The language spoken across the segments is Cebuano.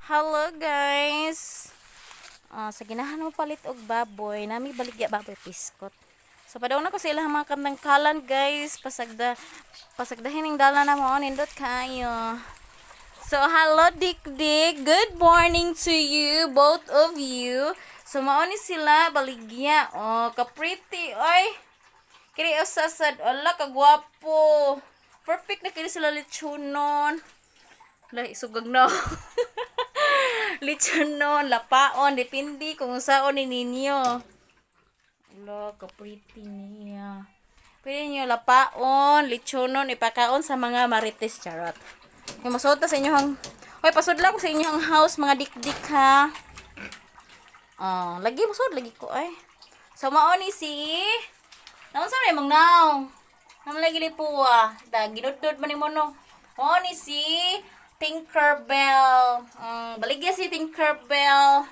Hello, guys. Ah, sa ginahan mo palit og baboy, nami baligya baboy piskot. So padung na ko sa ilang mga kamangkalan, guys, pasagda pasagdahin ning dala na mo, nindot kayo. So hello, Dik Dik. Good morning to you, both of you. So mao ni sila baligya. Oh, ka-pretty oy. Kini usa sad, ala kagwapo. Perfect na kini sila lechonon. La isugag na. Lechonon, lapaon, depende kung unsaon ni ninyo. Ala, ka-pretty niya. Pwede niyo lapaon, lechonon, ipakaon sa mga marites, charot. Yung masuod na sa inyong. Hoy, pasudla ko sa inyong house, mga dikdik ha. Oh, lagi musod lagi ko ay. So mao ni si. Naunsa may mong naong? Naman lagi lipuwa. Da ginudod man nimo, no. Mao ni si Tinkerbell. Baligya si Tinkerbell.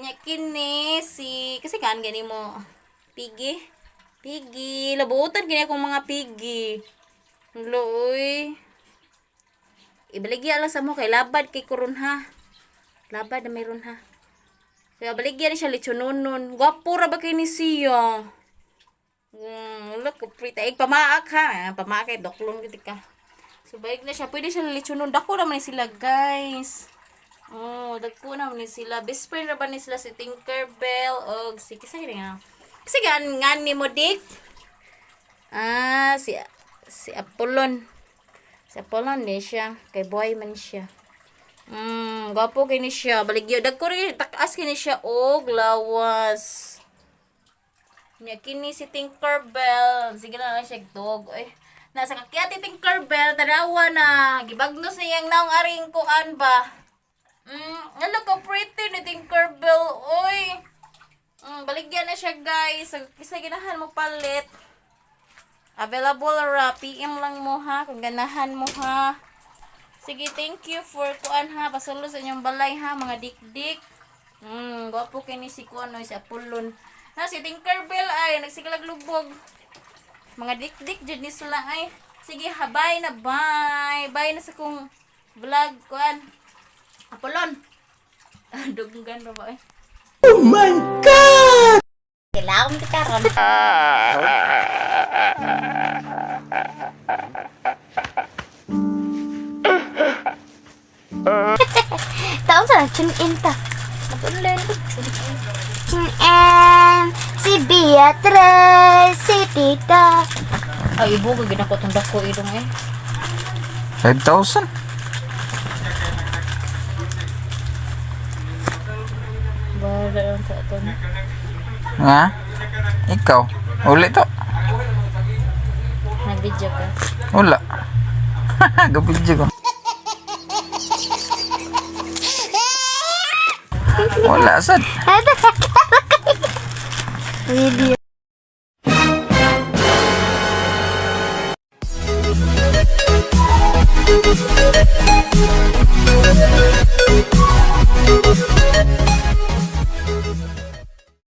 Nya kini si kasi kan gani mo. Piggy. Piggy, labutan kini akong mga piggy. Luoy. Ibaligya lang sa mo kay labad kay kuron ha. Labad na mayroon ha. Kaya baligya ni siya lechononon. Gwapo ra ba kay ni siya? Look, pretty. Ay, pamaak ha. Pamaak kay doklon gid ka. So, balik na siya. Pwede siya lechonon. Dako naman ni sila, guys. Oh, dako naman ni sila. Best friend ra ba ni sila si Tinkerbell og si kisa nga. Kasi gan ngan ni mo, Dick. Ah, si si Apollon. Si Apollon ni siya. Kay boy man siya. Gwapo kay ni siya. Baligya dagko rin takas kini siya og lawas. Nya kini si Tinkerbell. Sige na lang siya dog. Ay, nasa kakyat ni Tinkerbell, tanawa na. Gibagnos niyang naong aring kuan ba. Ano ka pretty ni Tinkerbell. Oy. Baligyan na siya, guys. Kisa ganahan mo palit. Available ra. PM lang mo ha. Kung ganahan mo ha. Sige, thank you for kuan ha. Pasulo sa inyong balay ha, mga dikdik. Gwapo kay ni si kuan oy, si Apollon. Na si Tinkerbell ay nagsigalag lubog. Mga dikdik jud ni sila ay. Sige, ha, bye na, bye. Bye na sa kong vlog kuan. Apollon. Duggan ba ba eh? Oh my God! Kailangan kita karon. Taon sa tune in ta. Mag-online ko. Tune in si Beatrice, si Tita. Ay, ibo ko ginako tong dako idong eh. 5,000? Bahala lang sa aton. Nga? Ikaw? Uli to? Nag-video ka. Wala. Gabidyo ko. Wala, sad. Video.